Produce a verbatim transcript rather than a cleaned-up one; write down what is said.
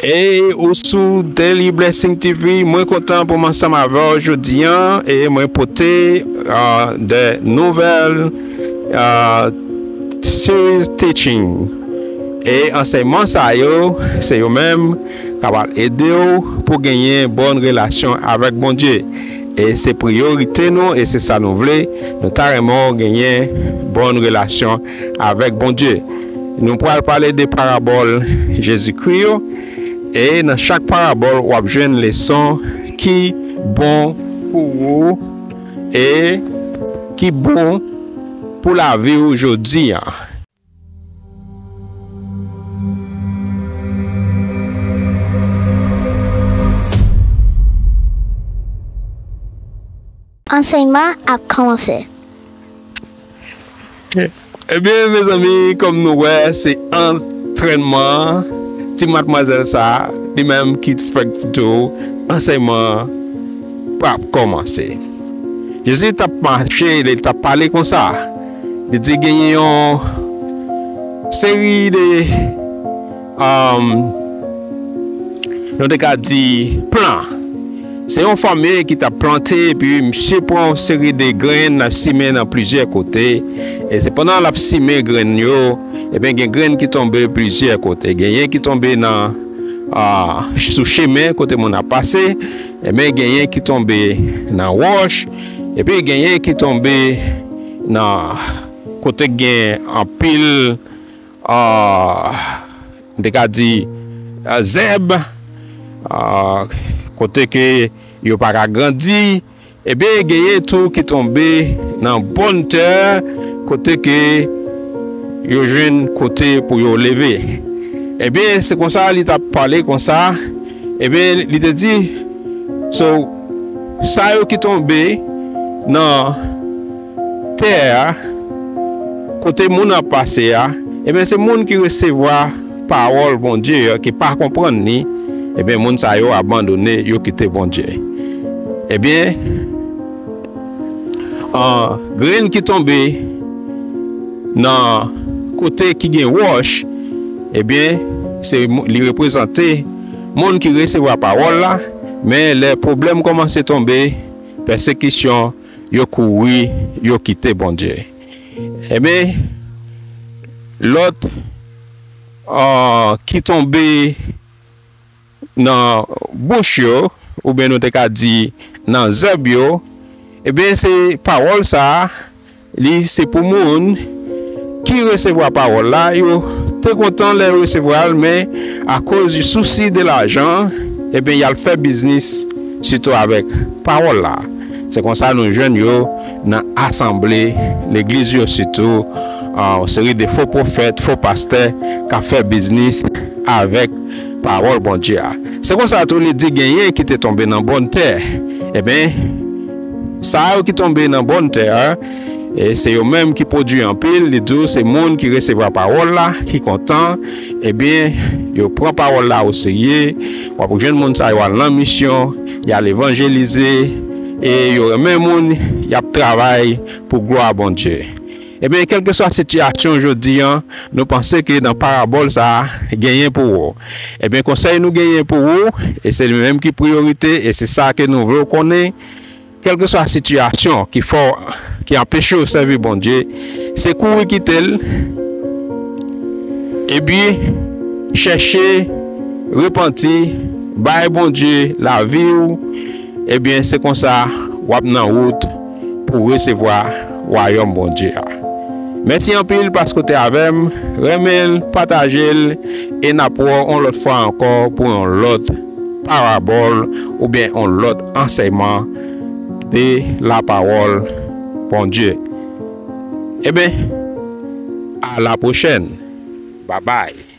E ou sou Daily Blessing T V, mwen kontan pou m ansanm avè w jodi an, e mwen pote, ah, de nouvèl, ah, series teaching. E ansèyman sa yo, se yo menm k ap ede w pou genyen bòn relasyon avèk Bondye. E se priyorite nou, e se sa nou vle. Nou ta renmen w genyen bòn relasyon avèk Bondye. Nou pral pale de parabòl Jezikri yo. E nan chak parabòl, w ap jwenn leson ki bon pou ou e ki bon pou lavi w jodi a. Ansèyman ap kòmanse. Ebyen, mezanmi, kòm nou wè, se antrènman an. Ti madmwazèl sa a, li menm ki fèk di w ansèyman an p ap kòmanse. Jezi t ap mache, li t ap pale konsa. Li di genyen yon seri de, um, nou te ka di, plan. Se yon fanmye ki t ap plante, epi misye pran yon seri de grenn, l ap simen nan plizyè kote. E se pandan l ap simen grenn yo, ebyen, gen grenn ki tonbe plizyè kote. Genyen ki tonbe nan, ah, sou chemen kote moun ap pase, ebyen, genyen ki tonbe nan wòch, epi genyen ki tonbe nan kote k gen anpil, ah, m te ka di, ah, zèb, ah, kote ke yo pa ka grandi, ebyen, genyen tou ki tonbe nan bòn tè, kote ke yo jwenn kote pou yo leve. Ebyen, se konsa li t ap pale konsa. Ebyen, li te di, so, sa yo ki tonbe nan tè a, kote moun ap pase a, ebyen, se moun ki resevwa pawòl Bondye yo, ki pa konprann li, ebyen, moun sa yo abandone, yo kite Bondye. Ebyen, an, grenn ki tonbe nan kote ki gen wòch, ebyen, se mo-, li reprezante moun ki resevwa pawòl la, men lè pwoblèm kòmanse tonbe, pèsekisyon, yo kouri, yo kite Bondye. Ebyen, lòt, ah, ki tonbe nan bouch yo, oubyen nou te ka di nan zèb yo, ebyen, se pawòl sa a, li se pou moun ki resevwa pawòl la, yo te kontan lè yo resevwa l, men akoz di sousi de lajan, ebyen, y al fè biznis sitou avèk pawòl la. Se konsa nou jwenn yo nan asanble legliz yo, sitou, ah, yon seri de fo pwofèt, fo pastè k ap fè biznis avèk pawòl Bondye a. Se konsa tou li di genyen ki te tonbe nan bòn tè. Ebyen, sa yo ki tonbe nan bòn tè a, e se yo menm ki pwodui anpil, li di w se moun ki resevwa pawòl la, ki kontan, ebyen, yo pran pawòl la oserye, w ap jwenn moun sa yo al nan misyon, y al evanjelize, e yo renmen moun, y ap travay pou glwa Bondye. Ebyen, kèlkeswa sitiyasyon jodi an, nou panse ke nan parabòl sa a, genyen pou ou. Ebyen, konsèy nou genyen pou ou, e se li menm ki priyorite, e se sa ke nou vle w konnen, kèlkeswa sitiyasyon ki fè w, ki anpeche w sèvi Bondye, se kouri kite l, epi chèche repanti, bay Bondye lavi w, ebyen, se konsa w ap nan wout pou w resevwa wayòm Bondye a. Mèsi anpil paske w te avè m. Renmen l, pataje l, e n ap wè w yon lòt fwa ankò pou yon lòt parabòl oubyen yon lòt ansèyman de lapawòl Bondye. Ebyen, a la pwochèn. Babay.